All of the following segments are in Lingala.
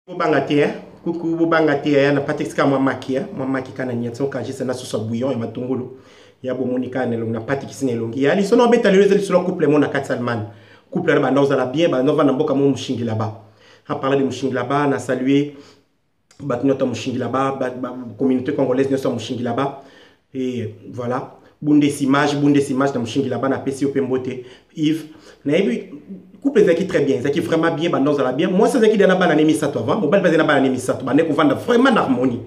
Bobanga te hein. Coucou bobanga te yaya na Patrick ka mwa maki hein. Mwa maki kana nyati on kajisa na soso bouillon ya matungulu. Ya bomoni kana elongi na Patrick sina elongi. Ya lisono obeta lelo ezali solo couple mo na kati Allemagne. Couple na banda ozala bien ba nova na mboka mo mushingi là-bas. En parlant de mushingi là-bas na saluer bato nyonso ya mushingi là-bas, ba, ba, communauté congolaise nyonso ya mushingi là-bas. Et voilà. Bundes image, Bundes image na mushingi là-bas na pesi yo pe mbote. Yves, nayebi couple ezalaki très bien, ezalaki vraiment bien, banda ozala bien. Mwasi azalaki deja na bana ne misato avant, mobali mpe azali na bana ne misato, bande kovanda vraiment na harmonie.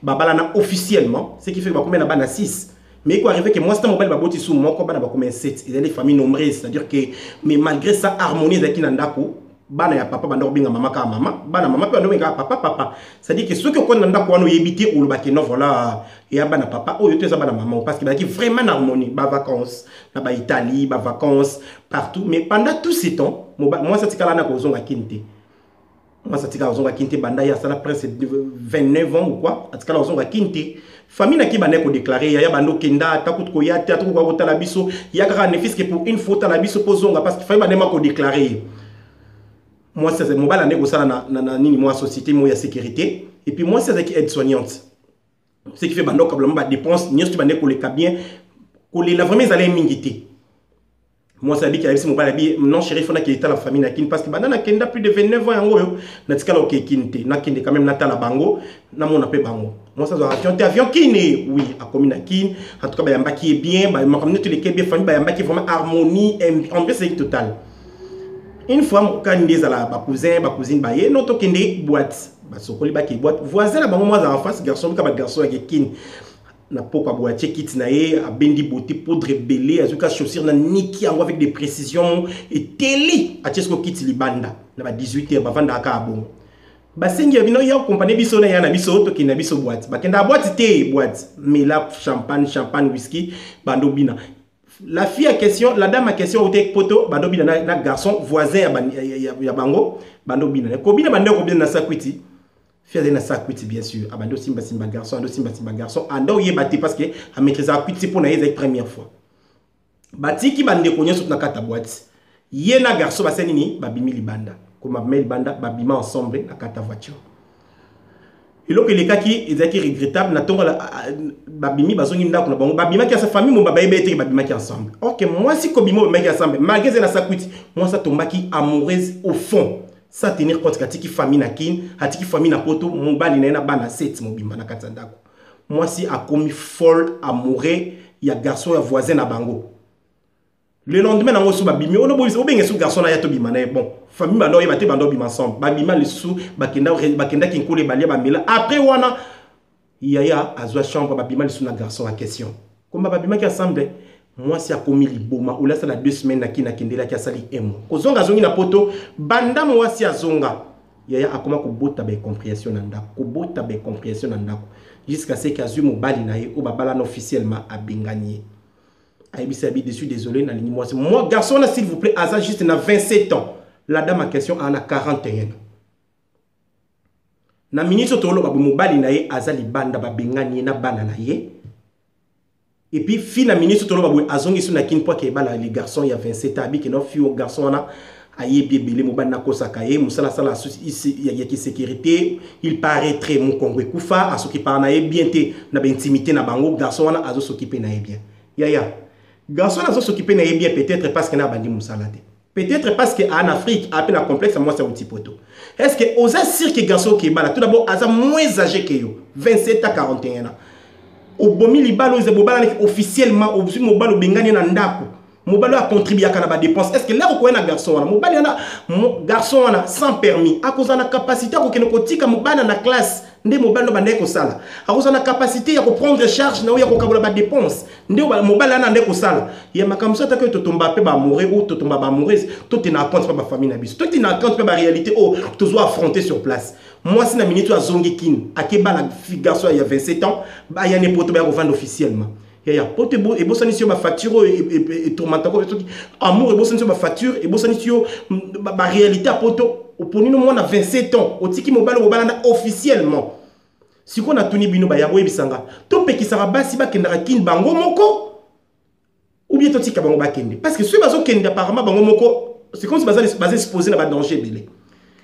Babalana officiellement, ce qui fait que bakomi na bana 6. Mais il arrive que mwasi na mobali baboti su moko, bana bakomi 7. Ezali famille nombreuse, c'est-à-dire que mais malgré ça harmonie ezalaki na ndako. Bana ya papa banda kobenga mama kaka mama, bana mama mpe banda kobenga papa papa. C'est-à-dire que soki okoti na ndako wana oyebi te, olobaki non voilà, ya bana papa oyo te eza bana mama, parce que bazalaki vraiment na harmonie, ba vacances na ba Italie, ba vacances partout. Mais pendant tout ce temps, mwasi atikala na kozonga Kin te. Mwasi atikala kozonga Kin te banda ye asala presque 29 ans ou quoi, atikala kozonga Kin te. Famille na ki banda ko déclarer yaya bando kenda ata kutu koya te, ata kutu kotala biso, ya kaka ne fils que pour une fois tala biso pozonga, parce que famille banda ko déclarer. Mwasi azali mobali ande kosala na nini mwa société mo ya sécurité, et puis mwasi azalaki aide soignante, ce qui fait bando kabla ba dépense nyonso bande koleka bien, kolela vraiment ezalaki mingi te. Mwasi abiki ayebisi mobali abi non chéri, faut nakende tala famille na Kin, parce que banda nakenda plus de 29 ans yango oyo natikala oke Kin te, nakende quand même natala bango, namona mpe bango. Mwasi azwaka avion te, avion Kin, oui, akomi na Kin. En tout cas bayambaki ye bien, makambo nyonso eleki bien, famille bayambaki vraiment harmonie, ambiance ezalaki totale. Une fois mokani nde ezala ba cousin, ba cousine baye no tokende boîte, basokoli bake boîte, voisin na bango mwa azala en face, garçon mika ba garçon yake Kin na poko aboya atie kiti na ye, abendi beauté poudre ebele, azwi ka chaussure na niki yango avec des précisions eteli, atie siko kiti libanda na ba 18 heures, bavandaka kaka bongo. Basengi ya bino ya kompane biso na ya na biso tokende na biso boîte, bakenda boîte te, boîte mela champagne, champagne whisky, bando bina. La fille à question, la dame à question ote poto bando bina na garçon voisin ya bango, bando bina. Kobina bando kobina na sakwiti. Fille azali na sakwiti bien sûr, abando simba simba garçon, ando simba simba garçon, ando yeba te parce que a maîtriser kwiti pour na ye ezali première fois. Batiki bandeko nyonso na kata boîte. Ye na garçon basali nini, babimi libanda. Koma babimi libanda, babima ensemble na kata voiture. Eloko elekaki ezalaki regrettable na tongo babimi bazongi ndako na bango, babimaki asa famille mo babayeba ete babimaki ensemble. Ok, mwasi kobima babimaki ensemble malgré ezali na sakwiti, mwasi atombaki amoureuse au fond, sans tenir compte atiki famille na Kin, atiki famille na poto, mobali na ye na bana 7 mobimba na kati ya ndako. Mwasi akomi folle amoureux ya garçon ya voisin na bango. Le lendemain nango so babimi, ono boyebisa, obenge so garçon na ya tobima na ye. Bon, famille bando oyeba te, bando obima ensemble. Babima lisusu, bakendaki nkolo balia bamela. Après wana yaya azwa chambre, babima lisusu na garçon ya question. Komba babimaki ensemble, mwasi akomi liboma, ola asala 2 semaines na Kin, akendelaki asali un mois. Kozonga azongi na poto, banda mwasi azonga. Yaya akoma kobota ba incompréhension na ndako, kobota ba incompréhension na ndako. Jusqu'à ce qu'azwi mobali na ye oyo babalana officiellement abengani ye. Ayebisi abi, je suis désolé, nalingi mwasi. Moi garçon là s'il vous plaît, aza juste na 27 ans. La dame en question en a 41 ans. Na ministre tolo ba mobali na ye aza libanda ba bengani ye na bana na ye. Et puis fille na ministre tolo ba azongi su na kin po ke bala les garçons ya 27 ans abi ke no fille garçon wana ayebi ebele mobali na kosaka ye musala sala ici ya ki sécurité, il paraîtrait mon Congo ekufa asoki par na ye bien te na ba intimité na bango, garçon wana azo s'occuper na ye bien. Yaya garçon azo s'occuper na ye bien peut-être parce que na bandi musala te. Peut-être parce que en Afrique, a peine complexe moi c'est outil poto. Est-ce que oza sûr que garçon qui bala tout d'abord aza moins âgé que yo, 27 à 41 ans. Obomi libalo ze bobala officiellement obzu mobalo bengani na ndako. Mobalo a contribué à ba dépense. Est-ce que là ko na garçon wana mobali na garçon wana sans permis a cause na capacité ko kene kotika mobana na classe nde mobali no bande ko sala. A cause na capacité ya ko prendre charge na ya ko kabola ba dépense nde mobali na nde ko sala. Ya makambo sa ta to tomba pe ba amoureux ou to tomba ba amoureuse, to tena compte pa ba famille na biso. To tena compte pa ba réalité oh to zo affronter sur place. Moi si na minute azongi kin akeba la fille garçon il y a 27 ans ba ya ne poto ba ko vendre officiellement. Ya ya pote bo e bosani sur ba facture e tourmenta ko soki amour e bosani sur ba facture e bosani sur ba réalité à poto oponi no mwana 27 ans otiki mobali mobala na officiellement. Siko na tuni bino ba ya boyebisanga to pekisaka basi bakendaka kin bango moko ou bien totika bango bakende parce que ceux bazo kende apparemment bango moko c'est comme si baza exposé na ba danger belé.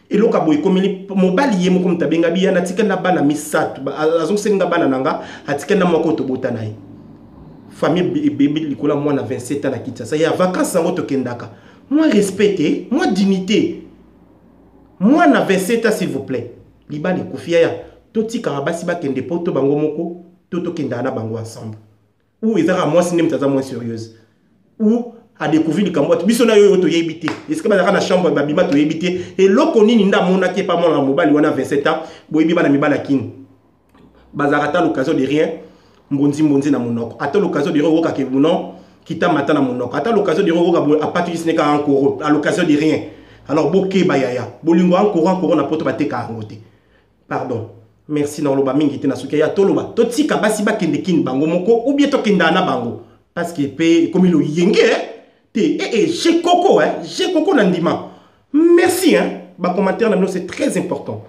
Eloko ya boye ekomeli mobali ye moko moto abenga biya natikali na bana misato, azongiseli nga bana na nga, atikali na moko tobota na ye. Famille ebebi likolo ya mwana 27 ans na Kinshasa. Ya vacances yango tokendaka. Mwa respect te, mwa dignité. Mwana 27 ans s'il vous plaît. Libala ekufi yaya. Totikaka basi bakende poto bango moko to tokendaka na bango ensemble. Ou ezaka mwasi nde moto aza moins sérieuse. Ou a découvrir likambo ati biso na yo oyo toyebi te. Esika bazalaka na chambre babima toyebi te. Eloko nini nde amonaki epa mwana mobali wana 27 ans, boyebi bana mibali ya Kin. Bazalaka ata l'occasion de rien, mbonzi mbonzi na monoko. Ata l'occasion de rien oyoka ke non, kita mata na monoko. Ata l'occasion de rien oyoka boye apatisi neka ankoro, à l'occasion de rien. Alors bokeba yaya, bolingo ankoro ankoro na poto bateka yango te. Pardon. Merci na oloba mingi te na suki ya toloba. Totika basi bakende kin bango moko ou bien tokenda na bango. Parce que pe ekomi loyenge te eh eh j'ai coco hein, j'ai coco na ndima. Merci hein. Ba commentaire na bino c'est très important.